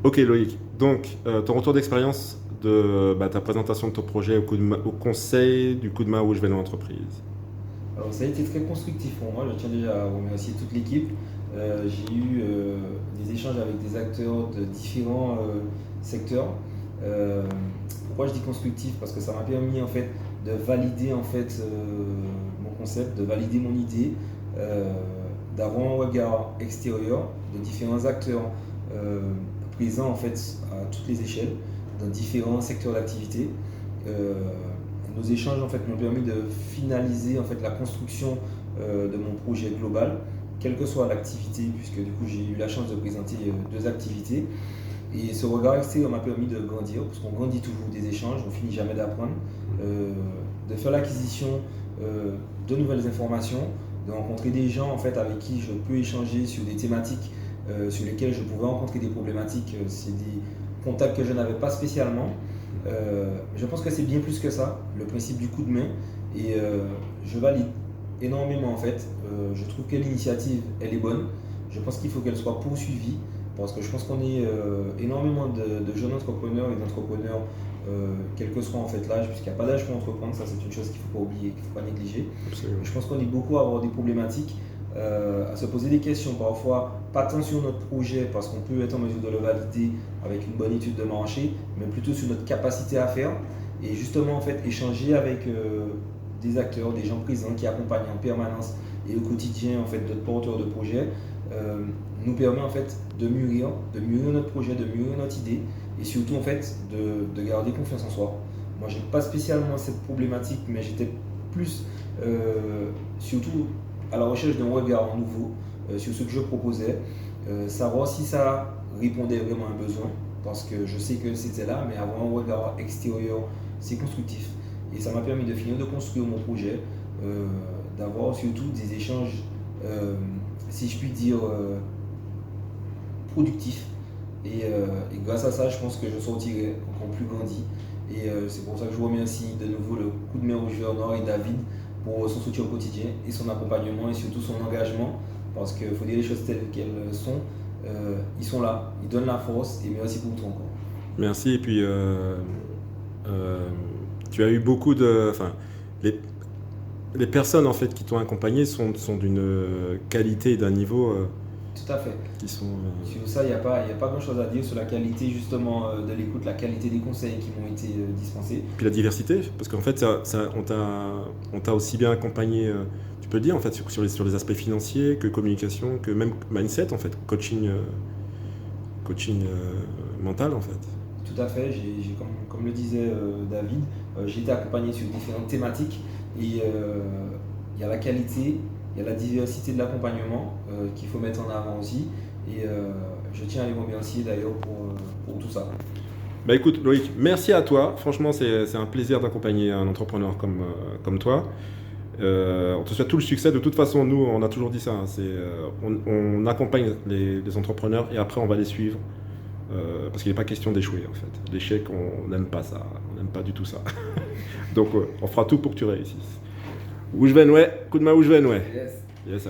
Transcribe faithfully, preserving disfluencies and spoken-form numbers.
Ok Loïc, donc euh, ton retour d'expérience de bah, ta présentation de ton projet au, coup de main- au conseil du coup de main Wouj Vènwè Entreprise. Alors, ça a été très constructif pour moi. Je tiens déjà à remercier toute l'équipe. Euh, j'ai eu euh, des échanges avec des acteurs de différents euh, secteurs. Euh, pourquoi je dis constructif ? Parce que ça m'a permis en fait de valider en fait euh, mon concept, de valider mon idée, euh, d'avoir un regard extérieur de différents acteurs euh, présents en fait à toutes les échelles, dans différents secteurs d'activité. Euh, nos échanges en fait m'ont permis de finaliser en fait la construction euh, de mon projet global, quelle que soit l'activité, puisque du coup j'ai eu la chance de présenter euh, deux activités. Et ce regard extérieur m'a permis de grandir, parce qu'on grandit toujours des échanges, on finit jamais d'apprendre, euh, de faire l'acquisition euh, de nouvelles informations, de rencontrer des gens en fait avec qui je peux échanger sur des thématiques euh, sur lesquelles je pouvais rencontrer des problématiques. Euh, c'est des contacts que je n'avais pas spécialement. Euh, je pense que c'est bien plus que ça, le principe du coup de main. Et euh, je valide énormément en fait. Euh, je trouve que l'initiative, elle est bonne. Je pense qu'il faut qu'elle soit poursuivie parce que je pense qu'on est euh, énormément de, de jeunes entrepreneurs et d'entrepreneurs, euh, quel que soit en fait l'âge, puisqu'il n'y a pas d'âge pour entreprendre, ça c'est une chose qu'il ne faut pas oublier, qu'il ne faut pas négliger. Absolument. Je pense qu'on est beaucoup à avoir des problématiques, euh, à se poser des questions, parfois pas tant sur notre projet, parce qu'on peut être en mesure de le valider avec une bonne étude de marché, mais plutôt sur notre capacité à faire. Et justement, en fait, échanger avec euh, des acteurs, des gens présents qui accompagnent en permanence et au quotidien, en fait, d'autres porteurs de projets, euh, nous permet en fait de mûrir, de mûrir notre projet, de mûrir notre idée et surtout en fait de, de garder confiance en soi. Moi, j'ai pas spécialement cette problématique, mais j'étais plus euh, surtout à la recherche d'un regard nouveau euh, sur ce que je proposais, euh, savoir si ça répondait vraiment à un besoin, parce que je sais que c'était là, mais avoir un regard extérieur, c'est constructif. Et ça m'a permis de finir de construire mon projet, euh, d'avoir surtout des échanges, euh, si je puis dire, euh, productifs. Et, euh, et grâce à ça, je pense que je sortirai encore plus grandi. Et euh, c'est pour ça que je remercie de nouveau le coup de main Wouj Vènwè et David pour son soutien au quotidien et son accompagnement et surtout son engagement. Parce qu'il faut dire les choses telles qu'elles sont. Euh, ils sont là, ils donnent la force et merci pour tout encore. Merci. Et puis, euh, euh, tu as eu beaucoup de. Enfin, les, les personnes en fait qui t'ont accompagné sont, sont d'une euh, qualité et d'un niveau euh, Tout à fait. qui sont. euh, Sur ça, il n'y a, pas- il y a pas grand-chose à dire sur la qualité justement euh, de l'écoute, la qualité des conseils qui m'ont été euh, dispensés. Puis la diversité, parce qu'en fait, ça, ça- on t'a on t'a aussi bien accompagné, euh, tu peux le dire, en fait, sur, sur les, sur les aspects financiers, que communication, que même mindset, en fait, coaching, euh, coaching euh, mental, en fait. Tout à fait, j'ai, j'ai- comme, comme le disait euh, David, euh, j'ai été accompagné sur différentes thématiques et euh, il y a la qualité, il y a la diversité de l'accompagnement euh, qu'il faut mettre en avant aussi et euh, je tiens à les remercier d'ailleurs pour, euh, pour tout ça. Bah écoute, Loïc, merci à toi. Franchement, c'est c'est un plaisir d'accompagner un entrepreneur comme, euh, comme toi. Euh, on te souhaite tout le succès. De toute façon, nous, on a toujours dit ça, hein, c'est, euh, on, on accompagne les, les entrepreneurs et après, on va les suivre. Euh, parce qu'il n'est pas question d'échouer, en fait. L'échec, on n'aime pas ça. On n'aime pas du tout ça. Donc, euh, on fera tout pour que tu réussisses. Wouj Vènwè, coup de main Wouj Vènwè. Yes. Yes, I.